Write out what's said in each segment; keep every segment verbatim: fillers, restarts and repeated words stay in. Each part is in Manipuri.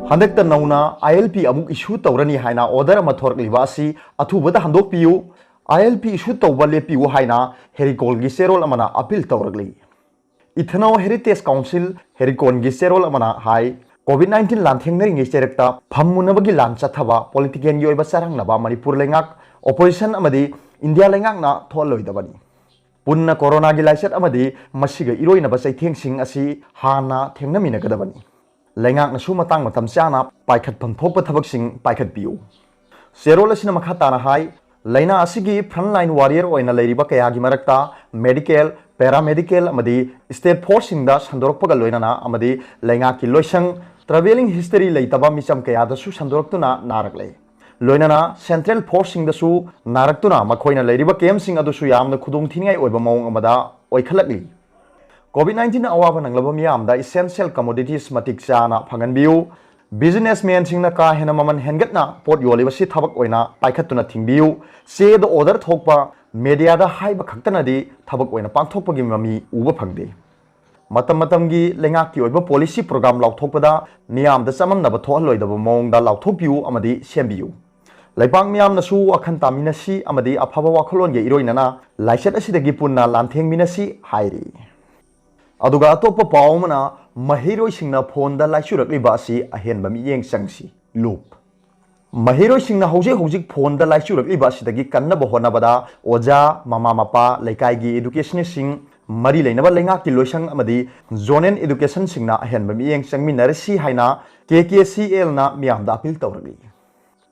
ꯍꯟꯗꯛꯇ ꯅꯧꯅ I L P ꯑꯃꯨꯛ issue ꯇꯧꯔꯅꯤ ꯍꯥꯏꯅ order ꯑꯃ ꯊꯣꯔꯛꯂꯤꯕ ꯑꯁꯤ ꯑꯊꯨꯕꯗ ꯍꯟꯗꯣꯛꯄꯤꯌꯨ, I L P issue ꯇꯧꯕ ꯂꯦꯞꯄꯤꯌꯨ ꯍꯥꯏꯅ ꯍꯦꯔꯤꯀꯣꯟꯒꯤ ꯆꯦꯔꯣꯜ ꯑꯃꯅ appeal ꯇꯧꯔꯛꯂꯤ꯫ Ethno Heritage Council ꯍꯦꯔꯤꯀꯣꯟꯒꯤ ꯆꯦꯔꯣꯜ ꯑꯃꯅ ꯍꯥꯏ, COVID nineteen ꯂꯥꯟꯊꯦꯡꯅꯔꯤꯉꯩ ꯆꯩꯔꯛꯇ ꯐꯝꯃꯨꯅꯕꯒꯤ ꯂꯥꯟ ꯆꯠꯊꯕ, political ꯒꯤ ꯑꯣꯏꯕ ꯆꯔꯥꯡꯅꯕ ꯃꯅꯤꯄꯨꯔ ꯂꯩꯉꯥꯛ opposition ꯑꯃꯗꯤ ꯏꯟꯗꯤꯌꯥ ꯂꯩꯉꯥꯛꯅ ꯊꯣꯛꯍꯜꯂꯣꯏꯗꯕꯅꯤ꯫ ꯄꯨꯟꯅ ꯀꯣꯔꯣꯅꯥꯒꯤ ꯂꯥꯏꯆꯠ ꯑꯃꯗꯤ ꯃꯁꯤꯒ ꯏꯔꯣꯏꯅꯕ ꯆꯩꯊꯦꯡꯁꯤꯡ ꯑꯁꯤ ꯍꯥꯟꯅ ꯊꯦꯡꯅꯃꯤꯟꯅꯒꯗꯕꯅꯤ꯫ ꯂꯩꯉꯥꯛꯅꯁꯨ ꯃꯇꯥꯡ ꯃꯇꯝ ꯆꯥꯅ ꯄꯥꯏꯈꯠꯐꯝ ꯊꯣꯛꯄ ꯊꯕꯛꯁꯤꯡ ꯄꯥꯏꯈꯠꯄꯤꯌꯨ꯫ ꯆꯦꯔꯣꯜ ꯑꯁꯤꯅ ꯃꯈꯥ ꯇꯥꯅ ꯍꯥꯏ, ꯂꯥꯏꯅꯥ ꯑꯁꯤꯒꯤ frontline warrior ꯑꯣꯏꯅ ꯂꯩꯔꯤꯕ ꯀꯌꯥꯒꯤ ꯃꯔꯛꯇ medical, paramedical ꯑꯃꯗꯤ state force ꯁꯤꯡꯗ ꯁꯟꯗꯣꯔꯛꯄꯒ ꯂꯣꯏꯅꯅ ꯑꯃꯗꯤ ꯂꯩꯉꯥꯛꯀꯤ ꯂꯣꯏꯁꯪ, travelling history ꯂꯩꯇꯕ ꯃꯤꯆꯝ ꯀꯌꯥꯗꯁꯨ ꯁꯟꯗꯣꯔꯛꯇꯨꯅ ꯅꯥꯔꯛꯂꯦ꯫ ꯂꯣꯏꯅꯅ central force ꯁꯤꯡꯗꯁꯨ ꯅꯥꯔꯛꯇꯨꯅ ꯃꯈꯣꯏꯅ ꯂꯩꯔꯤꯕ camp ꯁꯤꯡ ꯑꯗꯨꯁꯨ ꯌꯥꯝꯅ ꯈꯨꯗꯣꯡ ꯊꯤꯅꯤꯡꯉꯥꯏ ꯑꯣꯏꯕ ꯃꯑꯣꯡ ꯑꯃꯗ ꯑꯣꯏꯈꯠꯂꯛꯂꯤ꯫ COVID nineteen ꯑꯋꯥꯕ ꯅꯪꯂꯕ ꯃꯤꯌꯥꯝꯗ essential commodities ꯃꯇꯤꯛ ꯆꯥꯅ ꯐꯪꯍꯟꯕꯤꯌꯨ꯫ Businessman ꯁꯤꯡꯅ ꯀꯥ ꯍꯦꯟꯅ ꯃꯃꯜ ꯍꯦꯟꯒꯠꯅ ꯄꯣꯠ ꯌꯣꯜꯂꯤꯕꯁꯤ ꯊꯕꯛ ꯑꯣꯏꯅ ꯄꯥꯏꯈꯠꯇꯨꯅ ꯊꯤꯡꯕꯤꯌꯨ꯫ ꯆꯦꯗ order ꯊꯣꯛꯄ, media ꯗ ꯍꯥꯏꯕ ꯈꯛꯇꯅꯗꯤ ꯊꯕꯛ ꯑꯣꯏꯅ ꯄꯥꯡꯊꯣꯛꯄꯒꯤ ꯃꯃꯤ ꯎꯕ ꯐꯪꯗꯦ꯫ ꯃꯇꯝ ꯃꯇꯝꯒꯤ ꯂꯩꯉꯥꯛꯀꯤ ꯑꯣꯏꯕ policy program ꯂꯥꯎꯊꯣꯛꯄꯗ ꯃꯤꯌꯥꯝꯗ ꯆꯃꯝꯅꯕ ꯊꯣꯛꯍꯜꯂꯣꯏꯗꯕ ꯃꯑꯣꯡꯗ ꯂꯥꯎꯊꯣꯛꯄꯤꯌꯨ ꯑꯃꯗꯤ ꯁꯦꯝꯕꯤꯌꯨ꯫ ꯂꯩꯕꯥꯛ ꯃꯤꯌꯥꯝꯅꯁꯨ ꯋꯥꯈꯜ ꯇꯥꯃꯤꯟꯅꯁꯤ ꯑꯃꯗꯤ ꯑꯐꯕ ꯋꯥꯈꯜꯂꯣꯟꯒ ꯏꯔꯣꯏꯅꯅ ꯂꯥꯏꯆꯠ ꯑꯁꯤꯗꯒꯤ ꯄꯨꯟꯅ ꯂꯥꯟꯊꯦꯡꯃꯤꯟꯅꯁꯤ ꯍꯥꯏꯔꯤ꯫ ꯑꯗꯨꯒ ꯑꯇꯣꯞꯄ ꯄꯥꯎ ꯑꯃꯅ, ꯃꯍꯩꯔꯣꯏꯁꯤꯡꯅ ꯐꯣꯟꯗ ꯂꯥꯏꯆꯨꯔꯛꯂꯤꯕ ꯑꯁꯤ ꯑꯍꯦꯟꯕ ꯃꯤꯠꯌꯦꯡ ꯆꯪꯁꯤ, ꯂꯨꯞ꯫ ꯃꯍꯩꯔꯣꯏꯁꯤꯡꯅ ꯍꯧꯖꯤꯛ ꯍꯧꯖꯤꯛ ꯐꯣꯟꯗ ꯂꯥꯏꯆꯨꯔꯛꯂꯤꯕ ꯑꯁꯤꯗꯒꯤ ꯀꯟꯅꯕ ꯍꯣꯠꯅꯕꯗ ꯑꯣꯖꯥ, ꯃꯃꯥ ꯃꯄꯥ, ꯂꯩꯀꯥꯏꯒꯤ educationist ꯁꯤꯡ, ꯃꯔꯤ ꯂꯩꯅꯕ ꯂꯩꯉꯥꯛꯀꯤ ꯂꯣꯏꯁꯪ ꯑꯃꯗꯤ zonal education ꯁꯤꯡꯅ ꯑꯍꯦꯟꯕ ꯃꯤꯠꯌꯦꯡ ꯆꯪꯃꯤꯟꯅꯔꯁꯤ ꯍꯥꯏꯅ K K C L ꯅ ꯃꯤꯌꯥꯝꯗ appeal ꯇꯧꯔꯛꯂꯤ꯫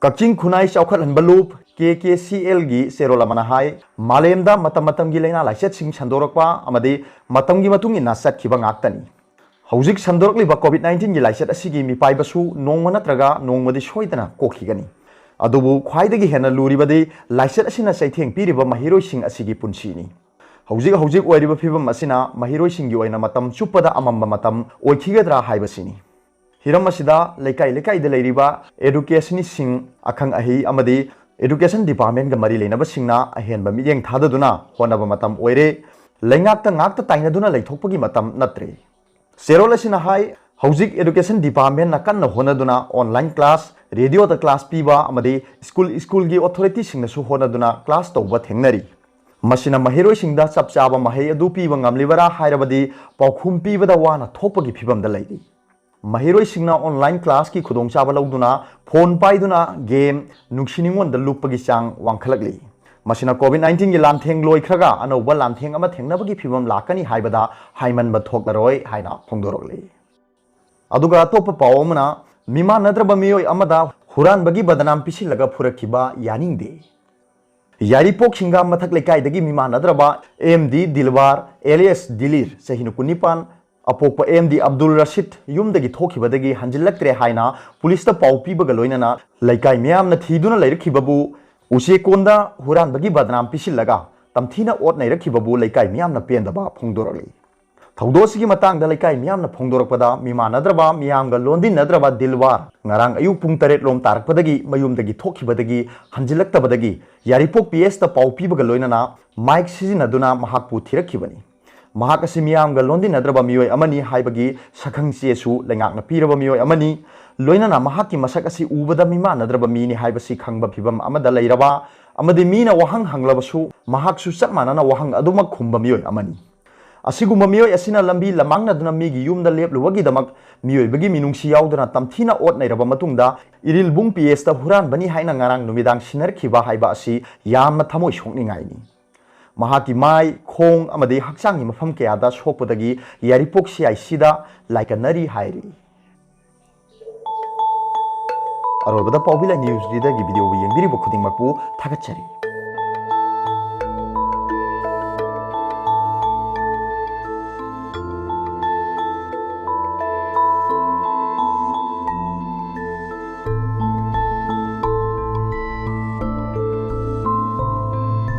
ꯀꯛꯆꯤꯡ ꯈꯨꯟꯅꯥꯏ ꯆꯥꯎꯈꯠꯍꯟꯕ ꯂꯨꯞ, K K C L ꯒꯤ ꯆꯦꯔꯣꯜ ꯑꯃꯅ ꯍꯥꯏ, ꯃꯥꯂꯦꯝꯗ ꯃꯇꯝ ꯃꯇꯝꯒꯤ ꯂꯥꯏꯅꯥ ꯂꯥꯏꯆꯠꯁꯤꯡ ꯁꯟꯗꯣꯔꯛꯄ ꯑꯃꯗꯤ ꯃꯇꯝꯒꯤ ꯃꯇꯨꯡ ꯏꯟꯅ ꯆꯠꯈꯤꯕ ꯉꯥꯛꯇꯅꯤ꯫ ꯍꯧꯖꯤꯛ ꯁꯟꯗꯣꯔꯛꯂꯤꯕ COVID nineteen ꯒꯤ ꯂꯥꯏꯆꯠ ꯑꯁꯤꯒꯤ ꯃꯤꯄꯥꯏꯕꯁꯨ ꯅꯣꯡꯃ ꯅꯠꯇ꯭ꯔꯒ ꯅꯣꯡꯃꯗꯤ ꯁꯣꯏꯗꯅ ꯀꯣꯛꯈꯤꯒꯅꯤ꯫ ꯑꯗꯨꯕꯨ ꯈ꯭ꯋꯥꯏꯗꯒꯤ ꯍꯦꯟꯅ ꯂꯨꯔꯤꯕꯗꯤ ꯂꯥꯏꯆꯠ ꯑꯁꯤꯅ ꯆꯩꯊꯦꯡ ꯄꯤꯔꯤꯕ ꯃꯍꯩꯔꯣꯏꯁꯤꯡ ꯑꯁꯤꯒꯤ ꯄꯨꯟꯁꯤꯅꯤ꯫ ꯍꯧꯖꯤꯛ ꯍꯧꯖꯤꯛ ꯑꯣꯏꯔꯤꯕ ꯐꯤꯕꯝ ꯑꯁꯤꯅ ꯃꯍꯩꯔꯣꯏꯁꯤꯡꯒꯤ ꯑꯣꯏꯅ ꯃꯇꯝ ꯆꯨꯞꯄꯗ ꯑꯃꯝꯕ ꯃꯇꯝ ꯑꯣꯏꯈꯤꯒꯗ꯭ꯔꯥ ꯍꯥꯏꯕꯁꯤꯅꯤ꯫ ꯍꯤꯔꯝ ꯑꯁꯤꯗ ꯂꯩꯀꯥꯏ ꯂꯩꯀꯥꯏꯗ ꯂꯩꯔꯤꯕ educationist ꯁꯤꯡ, ꯑꯈꯪ ꯑꯍꯩ ꯑꯃꯗꯤ education department ꯒ ꯃꯔꯤ ꯂꯩꯅꯕꯁꯤꯡꯅ ꯑꯍꯦꯟꯕ ꯃꯤꯠꯌꯦꯡ ꯊꯥꯗꯗꯨꯅ ꯍꯣꯠꯅꯕ ꯃꯇꯝ ꯑꯣꯏꯔꯦ꯫ ꯂꯩꯉꯥꯛꯇ ꯉꯥꯛꯇ ꯇꯥꯏꯅꯗꯨꯅ ꯂꯩꯊꯣꯛꯄꯒꯤ ꯃꯇꯝ ꯅꯠꯇ꯭ꯔꯦ꯫ ꯆꯦꯔꯣꯜ ꯑꯁꯤꯅ ꯍꯥꯏ, ꯍꯧꯖꯤꯛ education departmentꯅ ꯀꯟꯅ ꯍꯣꯠꯅꯗꯨꯅ online class, radioꯗ class ꯄꯤꯕ ꯑꯃꯗꯤ school schoolꯒꯤ authorityꯁꯤꯡꯅꯁꯨ ꯍꯣꯠꯅꯗꯨꯅ class ꯇꯧꯕ ꯊꯦꯡꯅꯔꯤ꯫ ꯃꯁꯤꯅ ꯃꯍꯩꯔꯣꯏꯁꯤꯡꯗ ꯆꯞ ꯆꯥꯕ ꯃꯍꯩ ꯑꯗꯨ ꯄꯤꯕ ꯉꯝꯂꯤꯕꯔꯥ ꯍꯥꯏꯔꯕꯗꯤ ꯄꯥꯎꯈꯨꯝ ꯄꯤꯕꯗ ꯋꯥꯅ ꯊꯣꯛꯄꯒꯤ ꯐꯤꯕꯝꯗ ꯂꯩꯔꯤ꯫ ꯃꯍꯩꯔꯣꯏꯁꯤꯡꯅ online classꯀꯤ ꯈꯨꯗꯣꯡꯆꯥꯕ ꯂꯧꯗꯨꯅ phone ꯄꯥꯏꯗꯨꯅ game, ꯅꯨꯡꯁꯤ ꯅꯤꯉꯣꯟꯗ ꯂꯨꯞꯄꯒꯤ ꯆꯥꯡ ꯋꯥꯡꯈꯠꯂꯛꯂꯤ꯫ ꯃꯁꯤꯅ COVID nineteenꯒꯤ ꯂꯥꯟꯊꯦꯡ ꯂꯣꯏꯈ꯭ꯔꯒ ꯑꯅꯧꯕ ꯂꯥꯟꯊꯦꯡ ꯑꯃ ꯊꯦꯡꯅꯕꯒꯤ ꯐꯤꯕꯝ ꯂꯥꯛꯀꯅꯤ ꯍꯥꯏꯕꯗ ꯍꯥꯏꯃꯟꯕ ꯊꯣꯛꯂꯔꯣꯏ ꯍꯥꯏꯅ ꯐꯣꯡꯗꯣꯔꯛꯂꯤ꯫ ꯑꯗꯨꯒ ꯑꯇꯣꯞꯄ ꯄꯥꯎ ꯑꯃꯅ, ꯃꯤꯃꯥꯟꯅꯗ꯭ꯔꯕ ꯃꯤꯑꯣꯏ ꯑꯃꯗ ꯍꯨꯔꯥꯟꯕꯒꯤ ꯕꯗꯅꯥꯝ ꯄꯤꯁꯤꯜꯂꯒ ꯐꯨꯔꯛꯈꯤꯕ ꯌꯥꯅꯤꯡꯗꯦ꯫ ꯌꯥꯏꯔꯤꯄꯣꯛ ꯁꯤꯡꯒꯥ ꯃꯊꯛ ꯂꯩꯀꯥꯏꯗꯒꯤ ꯃꯤꯃꯥꯟꯅꯗ꯭ꯔꯕ ꯑꯦꯝ ꯗꯤ ꯗꯤꯜꯋꯥꯔ alias ꯗꯤꯂꯤꯔ, ꯆꯍꯤ ꯀꯨꯟꯅꯤꯄꯥꯟ, ꯑꯄꯣꯛꯄ ꯑꯦꯝ ꯗꯤ ꯑꯕꯗꯨꯜ ꯔꯁꯤꯗ ꯌꯨꯝꯗꯒꯤ ꯊꯣꯛꯈꯤꯕꯗꯒꯤ ꯍꯟꯖꯤꯜꯂꯛꯇ꯭ꯔꯦ ꯍꯥꯏꯅ ꯄꯨꯂꯤꯁꯇ ꯄꯥꯎ ꯄꯤꯕꯒ ꯂꯣꯏꯅꯅ ꯂꯩꯀꯥꯏ ꯃꯤꯌꯥꯝꯅ ꯊꯤꯗꯨꯅ ꯂꯩꯔꯛꯈꯤꯕꯕꯨ ꯎꯆꯦꯛꯀꯣꯟꯗ ꯍꯨꯔꯥꯟꯕꯒꯤ ꯕꯗꯅꯥꯝ ꯄꯤꯁꯤꯜꯂꯒ ꯇꯝꯊꯤꯅ ꯑꯣꯠ ꯅꯩꯔꯛꯈꯤꯕꯕꯨ ꯂꯩꯀꯥꯏ ꯃꯤꯌꯥꯝꯅ ꯄꯦꯟꯗꯕ ꯐꯣꯡꯗꯣꯔꯛꯂꯤ꯫ ꯊꯧꯗꯣꯛ ꯑꯁꯤꯒꯤ ꯃꯇꯥꯡꯗ ꯂꯩꯀꯥꯏ ꯃꯤꯌꯥꯝꯅ ꯐꯣꯡꯗꯣꯔꯛꯄꯗ, ꯃꯤꯃꯥꯟꯅꯗ꯭ꯔꯕ, ꯃꯤꯌꯥꯝꯒ ꯂꯣꯟꯗꯤꯟꯅꯗ꯭ꯔꯕ ꯗꯤꯜꯋꯥꯔ ꯉꯔꯥꯡ ꯑꯌꯨꯛ ꯄꯨꯡ ꯇꯔꯦꯠ ꯂꯣꯝ ꯇꯥꯔꯛꯄꯗꯒꯤ ꯃꯌꯨꯝꯗꯒꯤ ꯊꯣꯛꯈꯤꯕꯗꯒꯤ ꯍꯟꯖꯤꯜꯂꯛꯇꯕꯗꯒꯤ ꯌꯥꯏꯔꯤꯄꯣꯛ ꯄꯤ ꯑꯦꯁꯇ ꯄꯥꯎ ꯄꯤꯕꯒ ꯂꯣꯏꯅꯅ ꯃꯥꯏꯛ ꯁꯤꯖꯤꯟꯅꯗꯨꯅ ꯃꯍꯥꯛꯄꯨ ꯊꯤꯔꯛꯈꯤꯕꯅꯤ꯫ ꯃꯍꯥꯛ ꯑꯁꯤ ꯃꯤꯌꯥꯝꯒ ꯂꯣꯟꯗꯤꯟꯅꯗ꯭ꯔꯕ ꯃꯤꯑꯣꯏ ꯑꯃꯅꯤ ꯍꯥꯏꯕꯒꯤ ꯁꯛꯈꯪ ꯆꯦꯁꯨ ꯂꯩꯉꯥꯛꯅ ꯄꯤꯔꯕ ꯃꯤꯑꯣꯏ ꯑꯃꯅꯤ꯫ ꯂꯣꯏꯅꯅ ꯃꯍꯥꯛꯀꯤ ꯃꯁꯛ ꯑꯁꯤ ꯎꯕꯗ ꯃꯤꯃꯥꯟꯅꯗ꯭ꯔꯕ ꯃꯤꯅꯤ ꯍꯥꯏꯕꯁꯤ ꯈꯪꯕ ꯐꯤꯕꯝ ꯑꯃꯗ ꯂꯩꯔꯕ ꯑꯃꯗꯤ ꯃꯤꯅ ꯋꯥꯍꯪ ꯍꯪꯂꯕꯁꯨ ꯃꯍꯥꯛꯁꯨ ꯆꯞ ꯃꯥꯟꯅꯅ ꯋꯥꯍꯪ ꯑꯗꯨꯃꯛ ꯈꯨꯝꯕ ꯃꯤꯑꯣꯏ ꯑꯃꯅꯤ꯫ ꯑꯁꯤꯒꯨꯝꯕ ꯃꯤꯑꯣꯏ ꯑꯁꯤꯅ ꯂꯝꯕꯤ ꯂꯃꯥꯡꯅꯗꯨꯅ ꯃꯤꯒꯤ ꯌꯨꯝꯗ ꯂꯦꯞꯂꯨꯕꯒꯤꯗꯃꯛ ꯃꯤꯑꯣꯏꯕꯒꯤ ꯃꯤꯅꯨꯡꯁꯤ ꯌꯥꯎꯗꯅ ꯇꯝꯊꯤꯅ ꯑꯣꯠ ꯅꯩꯔꯕ ꯃꯇꯨꯡꯗ ꯏꯔꯤꯜꯕꯨꯡ ꯄꯤ ꯑꯦꯁꯇ ꯍꯨꯔꯥꯟꯕꯅꯤ ꯍꯥꯏꯅ ꯉꯔꯥꯡ ꯅꯨꯃꯤꯗꯥꯡ ꯁꯤꯟꯅꯔꯛꯈꯤꯕ ꯍꯥꯏꯕ ꯑꯁꯤ ꯌꯥꯝꯅ ꯊꯃꯣꯏ ꯁꯣꯛꯅꯤꯡꯉꯥꯏꯅꯤ꯫ ꯃꯍꯥꯛꯀꯤ ꯃꯥꯏ, ꯈꯣꯡ ꯑꯃꯗꯤ ꯍꯛꯆꯥꯡꯒꯤ ꯃꯐꯝ ꯀꯌꯥꯗ ꯁꯣꯛꯄꯗꯒꯤ ꯌꯥꯏꯔꯤꯄꯣꯛ ꯁꯤ ꯑꯥꯏ ꯁꯤꯗ ꯂꯥꯏꯀꯠꯅꯔꯤ ꯍꯥꯏꯔꯤ꯫ ꯑꯔꯣꯏꯕꯗ ꯄꯥꯎꯕꯤ ꯂꯥꯏ ꯅ꯭ꯌꯨꯁ ꯂꯤꯗꯔꯒꯤ ꯚꯤꯗꯤꯑꯣꯕꯨ ꯌꯦꯡꯕꯤꯔꯤꯕ ꯈꯨꯗꯤꯡꯃꯛꯄꯨ ꯊꯥꯒꯠꯆꯔꯤ꯫